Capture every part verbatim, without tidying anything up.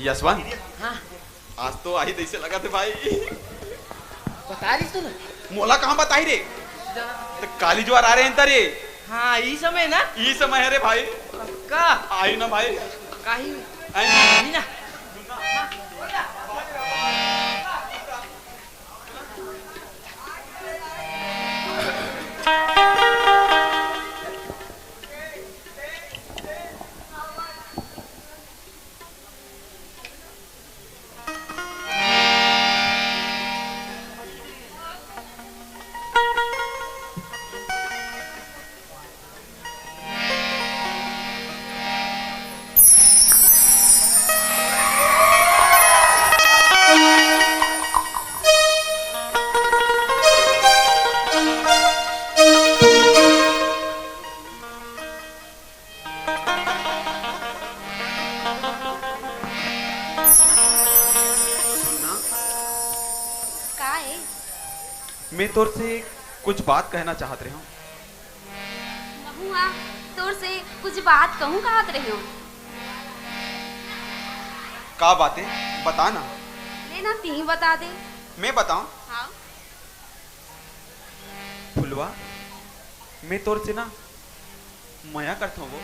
यशवंत, हाँ। आज तो आही तइसे लगत हे भाई। बता रहिस तू ना। मोला कहाँ बताही रे? त काली जुवार आ रहे हैं रे। हाँ, ई समय ना। ई समय हे रे भाई। पक्का? आही ना भाई। काही? आई। आही ना। सुना? का ए? मैं तोर से कुछ बात कहना चाहत रहे हूँ। महूँ हा तोर से कुछ बात कहूँ कहत रहे हूँ। का बात ए? बता ना। ले ना, तीही बता दे। मैं बताऊँ? हाँ। फुलवा, मैं तोर से ना मया करथों वो।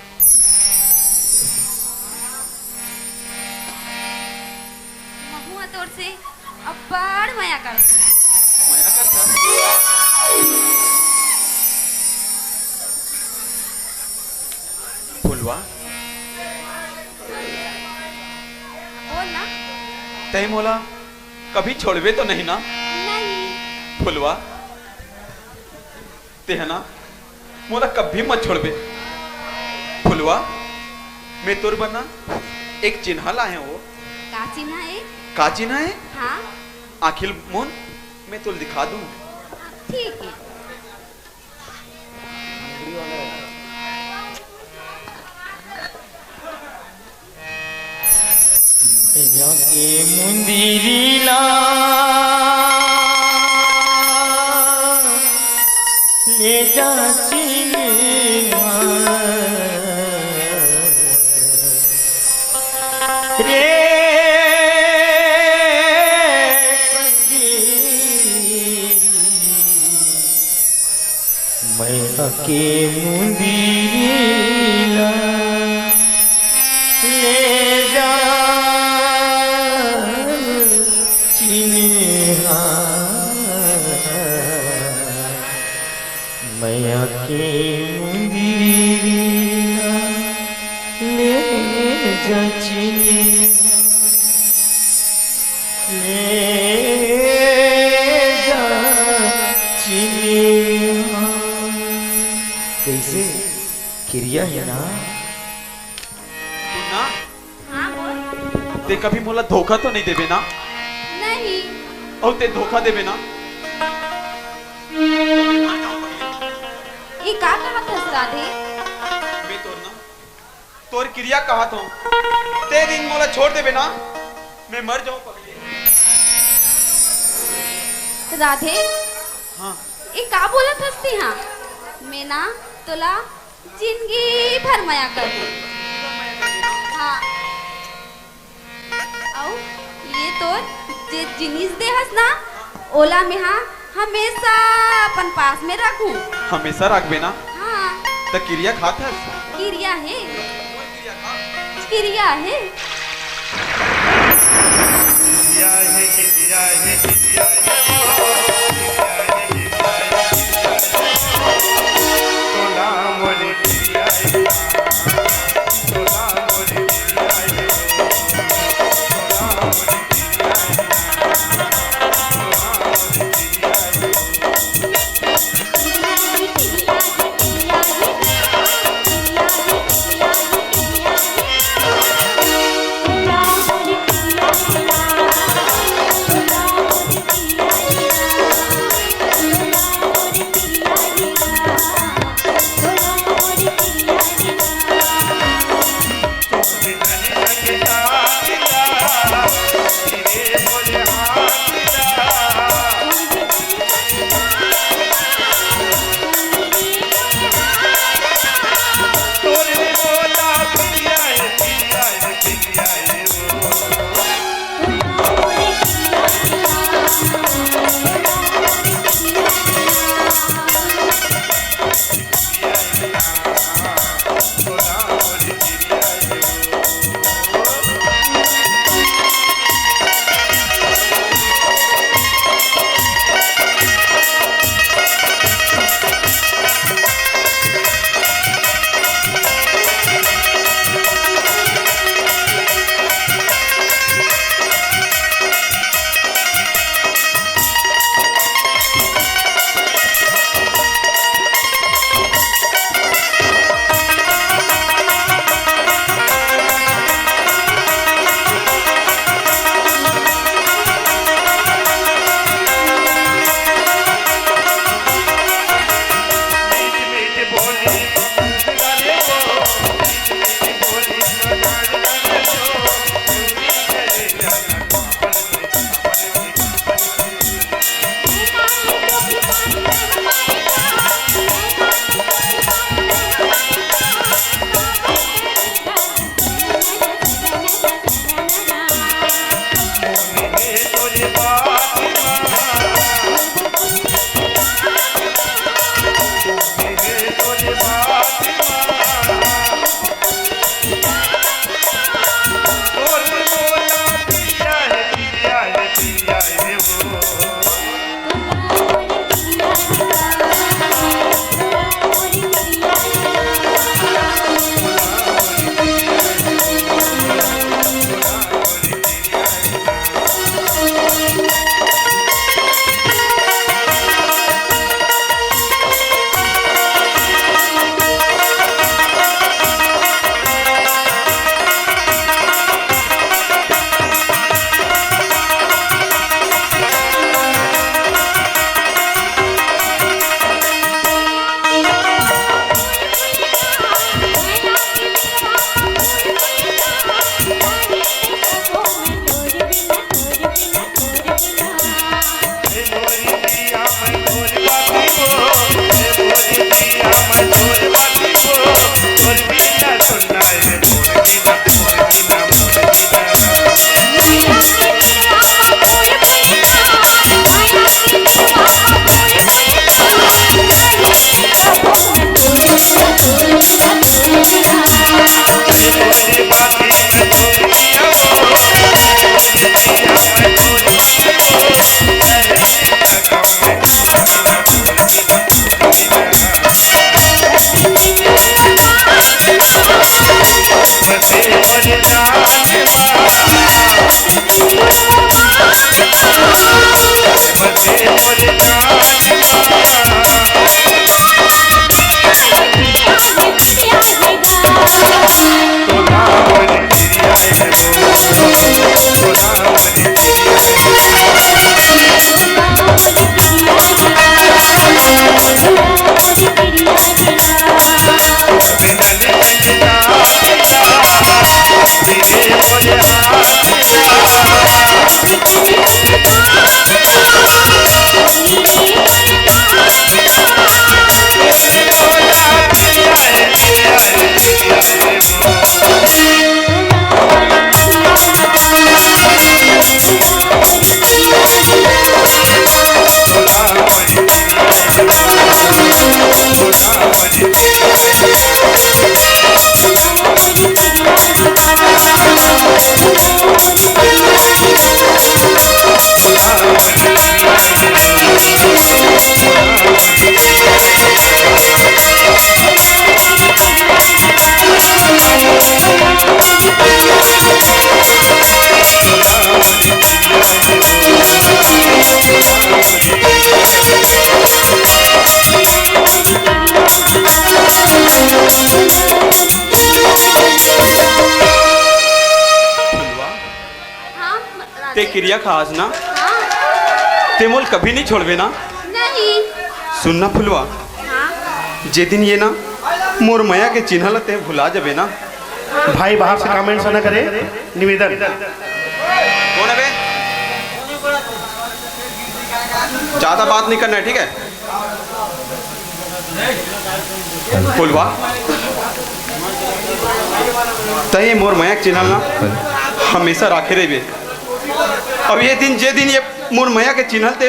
महूँ हा तोर से अब्बड़ मया करथों। मया करथों? फुलवा। बोल ना। तैं मोला कभी छोड़बे तो नहीं ना? नहीं। फुलवा, तें ह ना मोला कभी मत छोड़बे। फुलवा, मैं तोर बर ना एक चिन्हा लाए हँव वो। का चिन्हा ए? का चिन्हा ए? हाँ। आँखी ल मूँद, मैं तोला दिखा दूँ। ठीक हे। मया के मुंदरी ला ले जा चिन्हा रे पंडित। मया के मुंदरी ला ले जा चिन्हा। मया के मुंदरी ला ले जा चिन्हा। ले जा चिन्हा। कइसे? किरिया हे ना? सुन ना। हाँ, बोल। तें कभी मोला धोखा तो नहीं देबे ना? नहीं। अउ तें धोखा देबे ना? ये का कहत हस, राधे? मैं तोर ना तोर किरिया कहत हँव, तें दिन मोला छोड़ देबे ना, मैं मर जाहूँ पगली। राधे, हाँ। ये का बोलत हस तें हा? मैं ना तोला जिंदगी भर मया करहूँ। हाँ। अउ ये तोर जे जिनिस दे हस ना, ओला मेंहा हमेशा अपन पास में रखहूँ। हमेशा रखबे ना? हाँ। त किरिया खात हस? किरिया हे। किरिया हे। किरिया खास ना, ते मोल कभी नहीं छोड़बे ना। नहीं। सुन ना फुलवा, हाँ। जे दिन ये ना मोर मया के चिन्हा ल ते भुला जबे ना। भाई बाहर से कमेंट्स ना करे, निवेदन। कौन है बे? ज्यादा बात नहीं करना है, ठीक है? फुलवा, तय मोर मया के चिन्हा ल ना हमेशा राखे रहिबे। अब ये दिन, जे दिन ये मोर मया के चिन्हा ल ते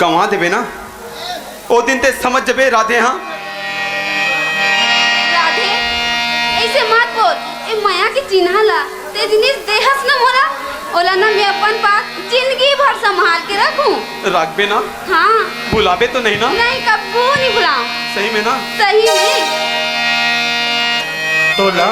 गंवा देबे ना, ओ दिन ते समझ जबे राधे, हाँ। राधे, ऐसे मत बोल। ए मया के चिन्हा ला ते जिनिस देहस न मोला, ओला न मैं अपन पास जिंदगी भर संभाल के रखूं। राखबे ना? हाँ। भुलाबे तो नहीं ना? नहीं, कब्बो नहीं भुलाऊं। सही में ना? सही में। तोला